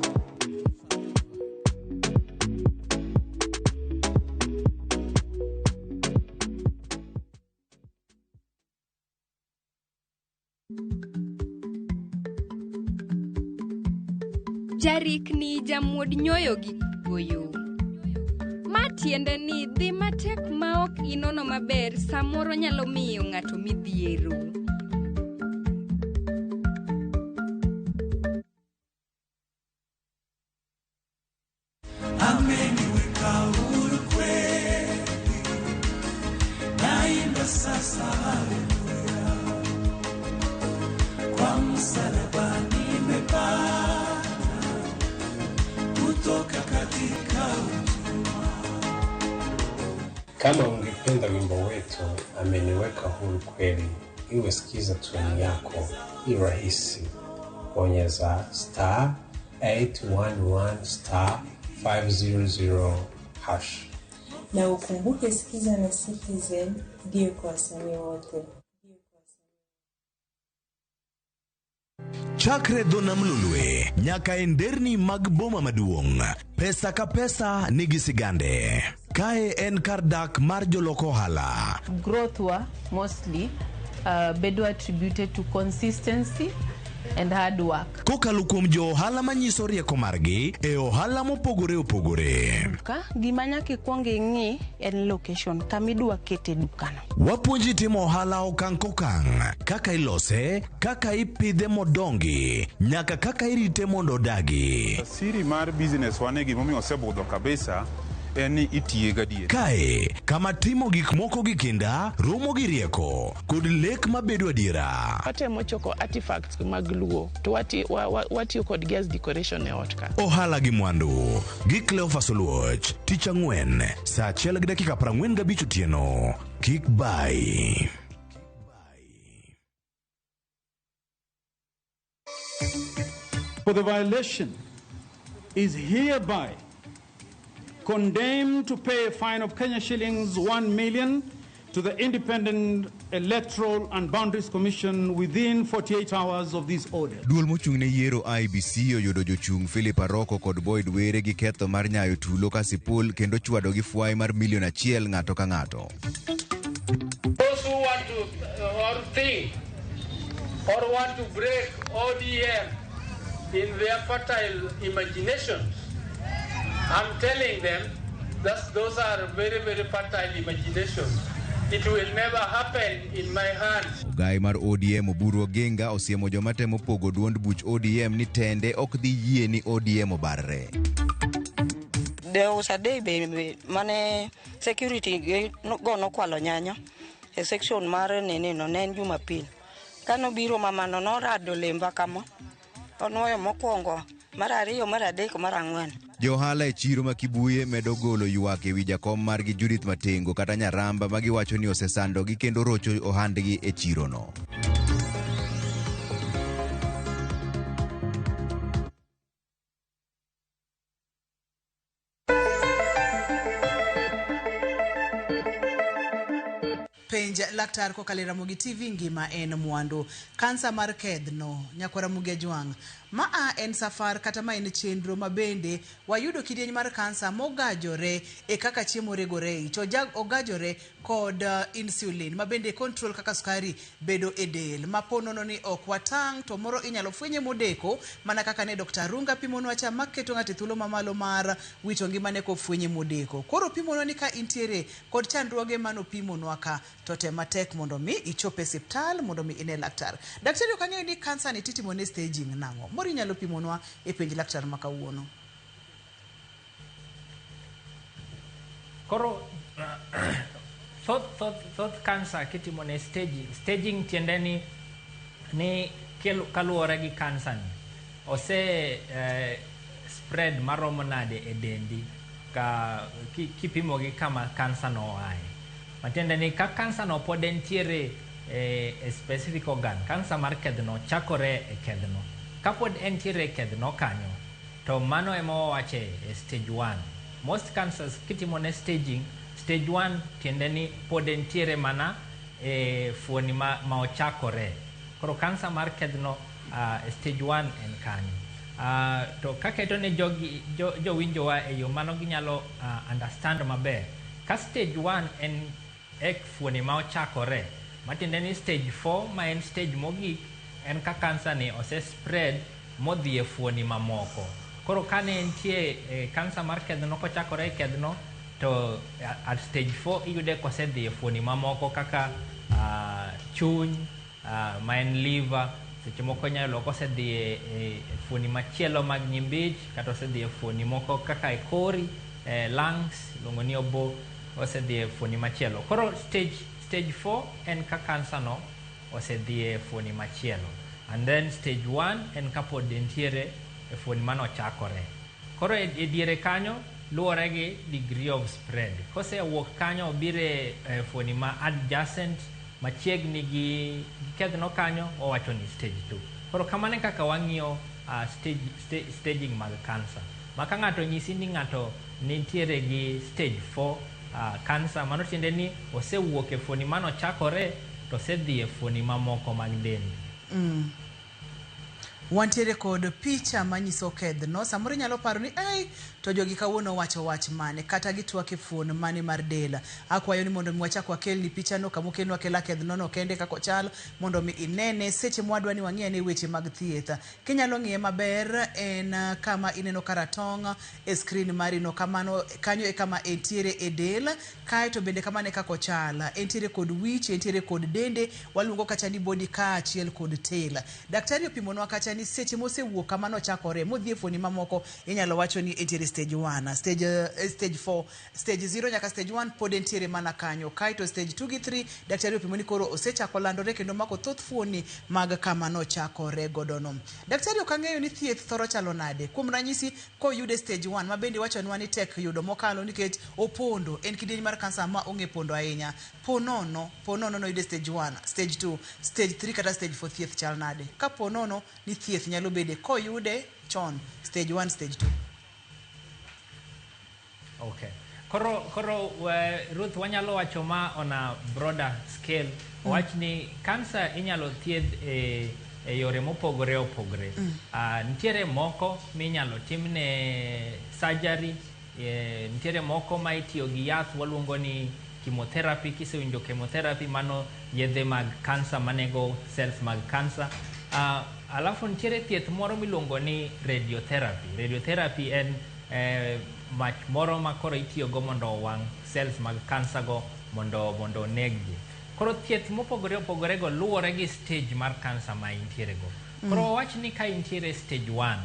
Speaker 18: Jarikni jamuod nyoyo gi goyo. Ma tiende ni dhi matek ma ok inono maber samoro nyalo miyo ng'ato midhiero.
Speaker 19: Ameniweka huru kweli, naimba sasa haleluya, kwa msalaba nimepata kutoka katika utumwa.
Speaker 20: Kama ungependa wimbo wetu Ameniweka Huru Kweli iwe sikiza tune yako, i rahisi. Bonyeza star 811 star 500 hash.
Speaker 21: Na ukumbuke Sikiza na Citizen ndiyo kwa wasanii wote.
Speaker 22: Chakre dho nam Lolwe nyaka e nderni mag boma maduong', pesa ka pesa nigi sigande. Kae en kar dak mar jolok ohala.
Speaker 23: Growth wa mostly
Speaker 3: bedo attributed to consistency and hard work.
Speaker 22: Kokalo kuom jo ohala manyiso rieko margi e ohala mopogore opogore.
Speaker 4: Ka gima nyaka ikwong ing'i en location kama idwa kete dukano.
Speaker 22: Wapuonji timo ohala okang' kokang', kaka ilose, kaka ipidhe modongi, nyaka kaka irite mondo odagi.
Speaker 23: Siri mar business wane gimomiyo osebudho kabisa en ni itiye gadier.
Speaker 22: Kae kama timo gik moko gi kinda romo gi rieko kod lek mabedo adiera.
Speaker 24: Watemo choko artifacts mag Luo to watiyo kodgi as decoration e ot ka.
Speaker 22: Ohala gi mwandu gi Cleophas Oluoch, tich ang'wen saa 1:45 otieno. Kik bai.
Speaker 25: For the violation is hereby condemned to pay a fine of Kenya shillings 1 million to the Independent Electoral and Boundaries Commission within 48 hours of this order.
Speaker 26: Duol mochung' ne yiero IEBC oyudo jochung' Philip Aroko kod Boyd Were gi ketho mar nyayo tulo kasipul kendo chwado gi fwai mar milion 1 ng'ato ka ng'ato.
Speaker 27: Those who want to or think or want to break ODM in their fertile imaginations, I'm telling them that those are very, very fertile imaginations. It will never happen in my hands.
Speaker 26: Ogai mar ODM Oburu Oginga osiemo joma temo pogo duond buch ODM ni tende ok dhi yie ni ODM obarre.
Speaker 4: There was a day be mane security go nokwalo nyanya e section mar nene no, ne en Jumapil. Kanobiro mamano norado lemba kama, onuoyo mokwongo, mar ariyo, mar adek, mar ang'wen.
Speaker 26: Jo ohala e chiro ma Kibuye medo golo ywak ewi jakom margi Judith Matengo kata Nyaramba ma giwacho ni osesandogi kendo rocho ohandgi e chirono.
Speaker 1: Penj laktar kokalo e Ramogi TV. Ngima en mwandu. Kansa mar kedhno, nyakwar Ramogi Ajwang'. Maa en safar kata ma en chenro ma bende wayudo kidieny mar kansa mogajore e kaka chiemo regore e ich. Ogajore kod insulin ma bende control kaka sukari bedo e del. Ma po nono ni ok watang' to moro inyalo fwenye modeko, mana kaka ne Dr. Arunga pimonwa cha, maketo ng'ato e thuolo mamalo mar wito ngimane kofwenye modeko. Koro pimonwa ni ka intiere kod chandruoge manopimonwa ka, to tem matek mondo mi ichop e osiptal mondo mi ine laktar. Daktari, ok ang'eyo ni kansa ni titimo ne staging nang'o? Moro inyalo pimonwa e penj laktar ma kawuono.
Speaker 2: Koro thoth kansa kitimo ne staging, staging tiende ni kaluwore gi kansa ni ose spread maromo nade e dendi ka kipimo gi kama kansa no oaye. Matiende ni ka kansa no pod entiere e specific organ, kansa mar kedhno chakore e kedhno. Kapod entiere e kedhno kanyo, to mano ema wawache e stage 1. Most cancers kitimo ne staging, stage 1 tiende ni pod entiere mana e fuoni ma ochakore. Koro kansa mar kedhno stage 1 en kanyo. To kaketo ne jogi jowinjowa e yo mano ginyalo understand maber. Ka stage 1 en e fuoni ma ochakore, matiende ni stage 4 ma en stage mogik en ka kansa ni ose spread modhi e fuoni mamoko. Koro kane entie kansa mar kedhno kochakore e kedhno to at stage 4 iyude kosedhi e fuoni mamoko kaka chuny ma en liver, seche moko inyalo yudo kosedhi e fuoni machielo mag nyimbich, kata osedhi e fuoni moko kaka e kori, lungs, iluongo ni obo, osedhi e fuoni machielo. Koro stage 4 en ka kansa no osedhi e fuoni machielo. And then stage 1 en kapod entiere e fuoni manochakore. Koro e diere kanyo luwore gi degree of spread. Kosewuok kanyo obiro e fuoni ma adjacent machiegni gi kedhno kanyo, wawacho ni stage 2. Koro kamano e kaka wang'iyo staging mag kansa. Ma ka ng'ato nyisi ni ng'ato nitiere gi stage 4 kansa, mano tiende ni osewuok e fuoni manochakore to osedhi e fuoni mamoko mag del.
Speaker 1: Wantiere kod picha manyiso kedhno. Samoro inyalo paro ni ei to jogi kawuono wacho wach mane kata gitwak e fuon mane mar del. Akwayo ni mondo mi wachak wakelni pichano kama okelnwa akela kedhno no kende kaka ochal mondo mi inene seche mwadwa ni wang'i ane weche mag thieth. Kinyalo ng'iye maber en kama ineno karatong' e screen mari no kamano kanyo e kama entiere e del kaeto bende kamano e kaka ochal. Entiere kod wich, entiere kod dende, waluongo kacha ni body kaachiel kod tail. Daktari opimonwa kacha ni seche mosewuok kama nochakore modhi e fuoni mamoko inyalo wacho ni entiere stage 1, stage 4, stage 0 nyaka stage 1 pod entiere mana kanyo. Kaeto stage 2 gi 3 daktari opimo ni koro osechako landore kendo mako thoth fuoni mag kama nochakore godo no. Daktari ok ang'eyo ni thieth thoro chalo nade. Kuom ranyisi koyude stage 1 ma bende iwachonwa ni tek yudo mokalo nikech opondo, en kidieny mar kansa ma ong'e pondo ahinya. Po nono noyude stage 1, stage 2, stage 3 kata stage 4 thieth chal nade? Ka po nono ni thieth nyalo bede koyude chon stage 1, stage 2.
Speaker 2: Okay. Koro Ruth, wanyalo wacho ma on a broader scale. Wach ni kansa inyalo thiedh e yore mopogore opogore. Nitiere moko minyalo timne surgery, nitiere moko ma itiyo gi yath waluongo ni chemotherapy. Kisewinjo chemotherapy, mano yedhe mag kansa manego cells mag kansa. Alafu nitiere thieth moro miluongo ni radiotherapy. Radiotherapy en mach moro ma koro itiyogo mondo owang' cells mag kansa go mondo oneg gi. Koro thieth mopogore opogore go luwore gi stage mar kansa ma intiere go. Koro wawach ni ka intiere stage 1,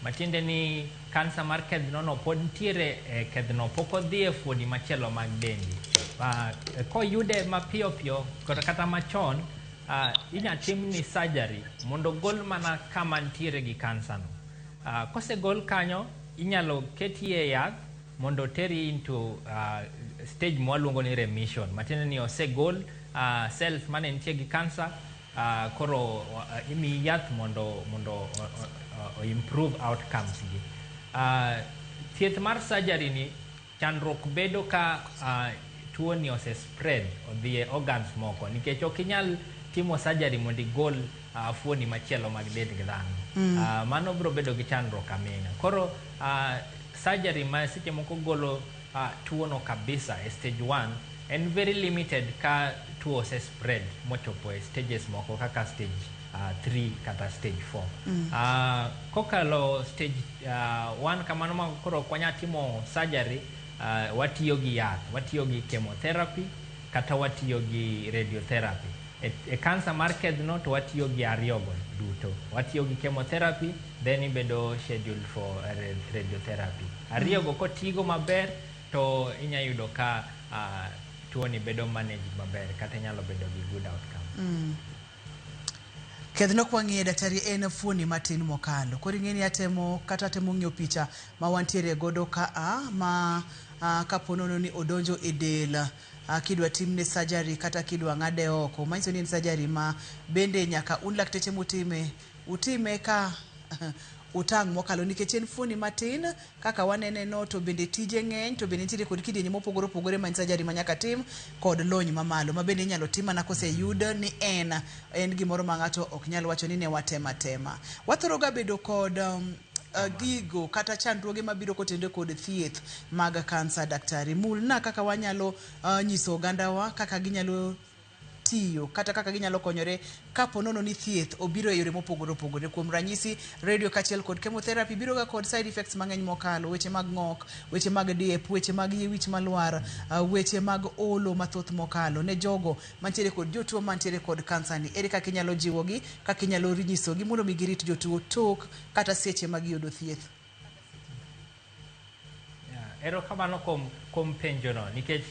Speaker 2: matiende ni kansa mar kedhno no pod nitiere e kedhno, pok odhi e fuoni machielo mag dendi. Koyude mapiyo piyo kata machon, inya timni surgery mondo ogol mana kama nitiere gi kansa no. Kosegol kanyo, inyalo ketie yath mondo teri into stage mwaluongo ni remission, matiende ni osegol cells mane nitie gi kansa, koro imiyi yath mondo o improve outcomes gi. Thieth mar surgery ni chandruok bedo ka tuo ni ose spread odhi e organs moko, nikech ok inyal timo surgery mondo igol fuoni machielo mag dend dhano. Mano biro bedo gi chandruok aming'a. Koro surgery ma seche moko golo tuo no kabisa e stage 1 en very limited ka tuo ose spread mochopo e stages moko kaka stage 3 kata stage 4. Kokalo stage 1 kamano ma koro ok wanyal timo surgery, watiyo gi yath, watiyo gi chemotherapy kata watiyo gi radiotherapy. E kansa mar kedhno to watiyo gi ariyogo duto. Watiyo gi chemotherapy, then ibedo scheduled for radiotherapy. Ariyogo kotigo maber to inya yudo ka tuo ni bedo managed maber kata inyalo bedo gi good outcome.
Speaker 1: Kedhno kwang'iye daktari en fuoni matin mokalo. Koro ing'e ni atemo kata atemo ng'iyo picha ma wantiere godo ka a ma kapo nono ni odonjo e del, kidwa timne surgery kata kidwa ng'ade oko, manyiso ni en surgery ma bende nyaka un lakteche mutime utime ka utang' mokalo nikech en fuoni matin kaka wanene no, to bende tije ng'eny, to bende nitiere kod kidienje mopogore opogore ma en surgery ma nyaka tim kod lony mamalo ma bende inyalo tim mana koseyud ni en gimoro ma ng'ato ok nyal wacho ni ne watema tema. Wathoro ga bedo kod gigo kata chandruoge mabiro kotenore kod thieth mag kansa. Daktari, mulna kaka wanyalo nyiso ogandawa kaka ginyalo tiyo kata kaka ginyalo konyore kapo nono ni thieth obiro e yore mopogore opogore. Kuom ranyisi, radio kaachiel kod chemotherapy biro ga kod side effects mang'eny mokalo, weche mag ng'ok, weche mag diep, weche mag yie wich malwar, weche mag olo mathoth mokalo. Ne jogo mantiere kod jotuo mantiere kod kansa ni, ere kaka inyalo jiwogi, kaka inyalo nyisogi mondo mi girit jotuo tok kata seche ma giyudo thieth?
Speaker 2: Yeah, erokamano kuom penjono nikech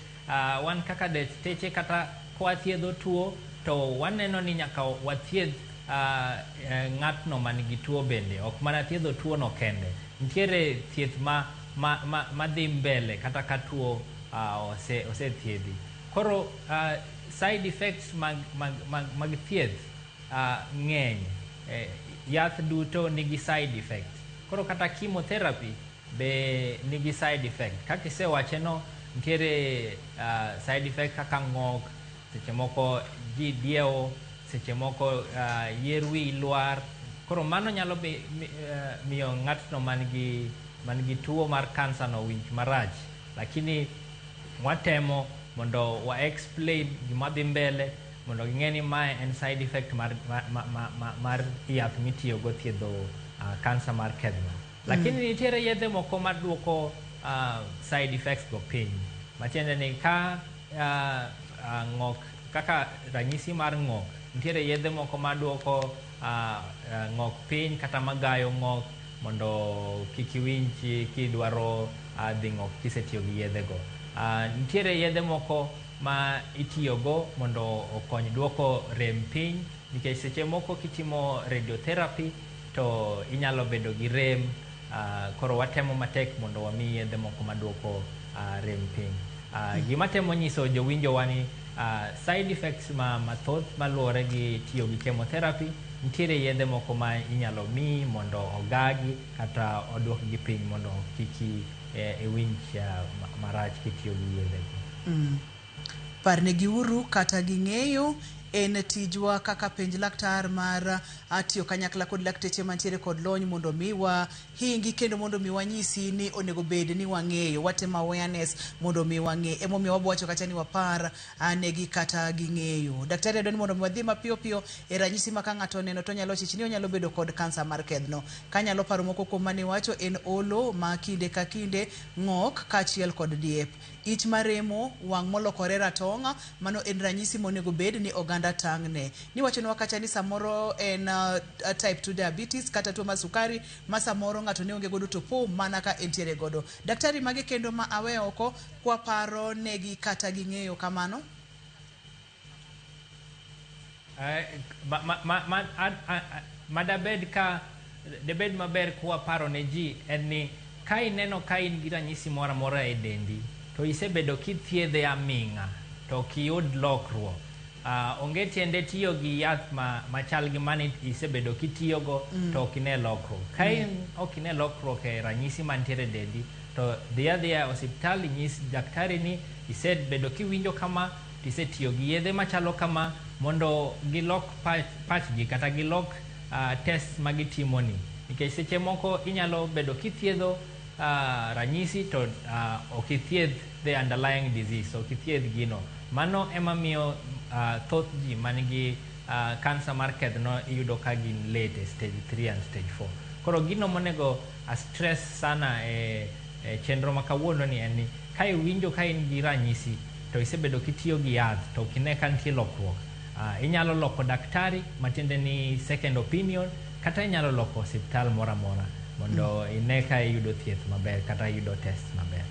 Speaker 2: wan kaka dakteche kata kwathiedho tuo to waneno ni nyaka wathiedh ng'atno man gi tuo bende, ok mana thiedho tuo no kende. Nitiere thieth ma dhi mbele kata ka tuo osethiedhi. Koro side effects mag thieth ng'eny. Yath duto nigi side effect. Koro kata chemotherapy be nigi side effect. Kaka isewache no, nitiere side effect kaka ng'ok, seche moko ji diewo, seche moko yier wi lwar. Koro mano nyalo miyo ng'atno man gi tuo mar kansa no winj marach. Lakini watemo mondo wa explain gima dhi mbele mondo ging'e ni mae en side effect mar yath mitiyogo thiedho kansa mar kedhno. Lakini nitiere yedhe moko maduoko side effects go piny. Matiende ni ka ng'ok kaka ranyisi mar ng'ok, nitiere yedhe moko maduoko ng'ok piny kata magayo ng'ok mondo kik iwinj kidwaro dhi ng'ok kisetiyo gi yedhe go. Nitiere yedhe moko ma itiyogo mondo okony duoko rem piny nikech seche moko kitimo radiotherapy to inyalo bedo gi rem. Koro watemo matek mondo wami yedhe moko maduoko rem piny. Gima temo nyiso jowinjowa ni side effects ma mathoth maluwore gi tiyo gi chemotherapy, nitiere yedhe moko ma inyalo miyi mondo ogagi kata oduokgi piny mondo kik iwinj marach kitiyo gi yedhe go.
Speaker 1: Parnegiuru kata ging'eyo en tijwa kaka penj laktar mar tiyo kanyakla kod lakteche mantiere kod lony mondo mi wahingi kendo mondo mi wanyisi ni onego bed ni wang'eyo, watemo awareness mondo mi wang'e. Emomiyo wabowacho kacha ni wapar negi kata ging'eyo. Daktari adwa ni mondo mi wadhi mapiyo piyo e ranyisi ma ka ng'ato oneno to onyalo chich ni onyalo bedo kod kansa mar kedhno. Kanyalo paro moko kuom mane iwacho en olo ma kinde ka kinde, ng'ok kaachiel kod diep. Ich maremo, wang' molokore ratong', mano en ranyisi monego bed ni oganda tang'ne. Niwachonwa kacha ni samoro en type 2 diabetes kata tuo mar sukari ma samoro ng'ato ne onge godo to po mana ka entiere godo. Daktari, magi kendo ma awe oko kwaparo negi kata ging'eyo kamano?
Speaker 2: Madabed ka debed maber kwaparo ne ji en ni ka ineno ka in gi ranyisi moro amora e dendi to isebedo kithiedhe aming'a to ok iyud lokruok. Onge tiende tiyo gi yath machal gi mane isebedo kitiyogo to ok ine lokruok. Ka in ok ine lokruok e ranyisi mantiere e dendi to dhi adhiya e osiptal inyis daktari ni isebedo kiwinjo kama to isetiyo gi yedhe machalo kama mondo gilok pachgi kata gilok test magitimoni. Nikech seche moko inyalo bedo kithiedho ranyisi to ok ithiedh the underlying disease, ok ithiedh gino. Mano ema miyo thoth ji manigi kansa mar kedhno iyudo ka gin late e stage 3 and stage 4. Koro gino monego a stress sana e chenro ma kawuono ni en ni ka iwinjo ka in gi ranyisi to isebedo kitiyo gi yath to ok ine ka nitie lokruok, inyalo loko daktari matiende ni second opinion kata inyalo loko osiptal moro amora mondo ine ka iyudo thieth maber kata iyudo test maber.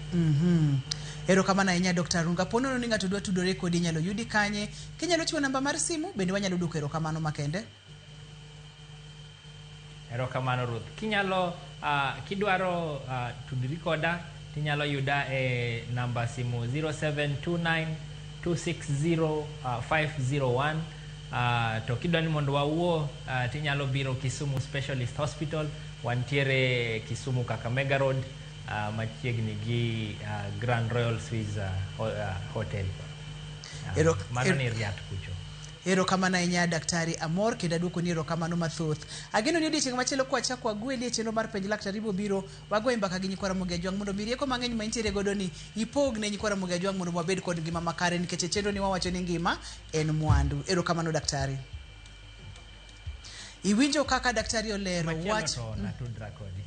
Speaker 1: Erokamano ahinya Dr. Arunga. Po nono ni ng'ato dwa tudore kodi inyalo yudi kanye? Kinyalo chiwo namba mar simu bende wanyalo duoko erokamano makende.
Speaker 2: Erokamano Ruth. Kinyalo kidwaro tudri koda tinyalo yuda e namba simu 0729 260 501. To kidwa ni mondo wawuo tinyalo biro Kisumu Specialist Hospital, wantiere Kisumu Kakamega Road, machiegni gi Grand Royal Swiss Hotel. Mano ni Riat kucho.
Speaker 1: Erokamano ahinya Daktari Amor kendo aduoko ni erokamano mathoth. Ageno ni odiechieng' machielo kwachako wagweli e chenro mar penj laktar ibiro biro wagoye mbaka gi nyikwa Ramogi Ajwang' mondo mi rieko mang'eny ma intiere godo ni ipog ne nyikwa Ramogi Ajwang' mondo wabed kod ngima makare nikech e chenro ni wawacho ni ngima en mwandu. Erokamano daktari. Iwinjo kaka daktari olero wach
Speaker 2: natudra kodi.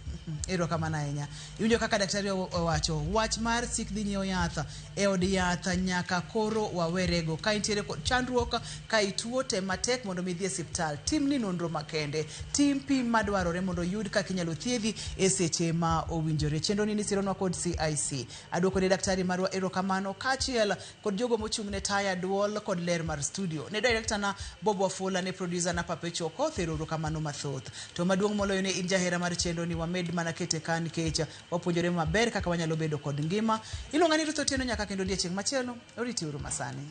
Speaker 1: Erokamano ahinya. Iwinjo kaka daktari owacho wach mar sik dhi nyiewo yath e od yath nyaka koro wawerego. Ka intiere kod chandruok, ka ituo, tem matek mondo mi idhi e osiptal. Tim ni nonro makende, tim pim madwarore mondo oyud kaka inyalo thiedhi e seche ma owinjore. Chenro ni nisironwa kod CIC. Aduoko ne daktari marwa erokamano kaachiel kod jogo mochung' ne taya, duol kod ler mar studio. Ne director na Bob Wafula, ne producer na Papecho Okoth, erokamano mathoth. To maduong' moloyo ne in jahera mar chenro ni wamed mana kete ka nikech wapuonjore maber kaka wanyalo bedo kod ngima. Iluonga ni Ruth Otieno nyaka kendo odiechieng' machielo. Oriti uru masani.